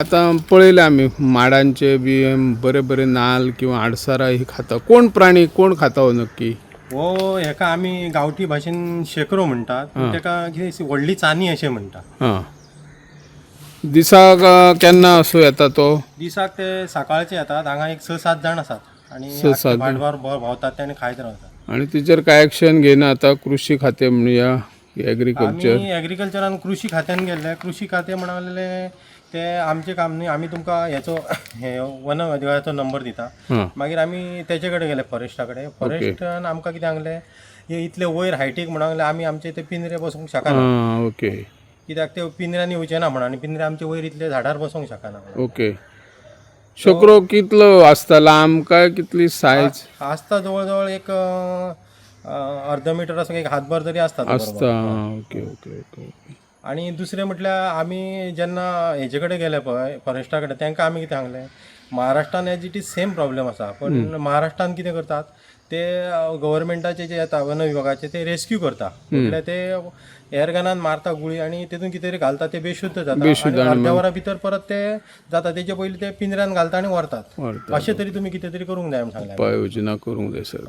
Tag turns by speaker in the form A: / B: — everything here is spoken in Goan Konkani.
A: आतां पळयलें आमी माडांचे बी बरे बरे नाल्ल किंवा आडसरां ही खाता. कोण प्राणी कोण खाता हो नक्की?
B: हो, हेका आमी गांवठी भाशेन शेकरो म्हणटात, पूण तेका कितें व्हडली चानी अशें म्हणटा.
A: हां, दिसाक केन्ना असो येता तो?
B: दिसाक ते सकाळचे येतात. हांगा एक स सात जाण आसात आनी
A: स सात जाण.
B: भाटभर भोंवतात ते आनी खायत रावतात.
A: आणि तिचेर काय ऍक्शन घेयना आतां कृषी खाते म्हणया, एग्रीकल्चर?
B: आमी एग्रीकल्चरान कृषी खात्यान गेल्ले. कृषी खातें म्हणाले ते आमचें काम न्ही, आमी तुमकां हेचो हे वन अधिकाऱ्याचो नंबर दिता. मागीर आमी तेचे कडेन गेले, फॉरेस्टा कडेन. फॉरेस्टान आमकां कितें सांगलें, हे इतले वयर हायटीक म्हणून सांगलें, आमी आमचे ते पिंजरे बसोवंक शकना.
A: आं ओके
B: कित्याक ते पिंजऱ्यांनी येवचे ना म्हणून आनी पिंजरे आमचे वयर इतले झाडार बसोवंक शकना म्हणून.
A: ओके, शोकरो कितलो आसता लांब काय कितली सायज?
B: आसता जवळ जवळ एक अ, अ, अर्द मिटर असो, एक हातभर तरी आसता तो बरोबर.
A: आसता. आं, ओके ओके ओके ओके.
B: आनी दुसरें म्हटल्यार आमी जेन्ना हेजे कडेन गेले पळय, फॉरेस्टा कडेन, तांकां आमी कितें सांगलें, महाराष्ट्रान as it is same problem आसा, पण महाराष्ट्रान कितें करतात ते, गव्हर्मेंटाचे जे येता वन विभागाचे ते रेस्क्यू करता. म्हटल्यार ते एअरगनान मारता गुळी आनी तितून कितें तरी घालता, ते बेशुद्ध जाता
A: बेशुद्ध.
B: आनी अर्द्या वरा भितर परत ते जाता. तेजे पयलीं ते पिंजऱ्यान घालता आनी व्हरतात.
A: व्हरतात.
B: अशें तरी तुमी कितें तरी करूंक जाय म्हूण सांगलें.
A: उपाय योजना करूंक जाय सर.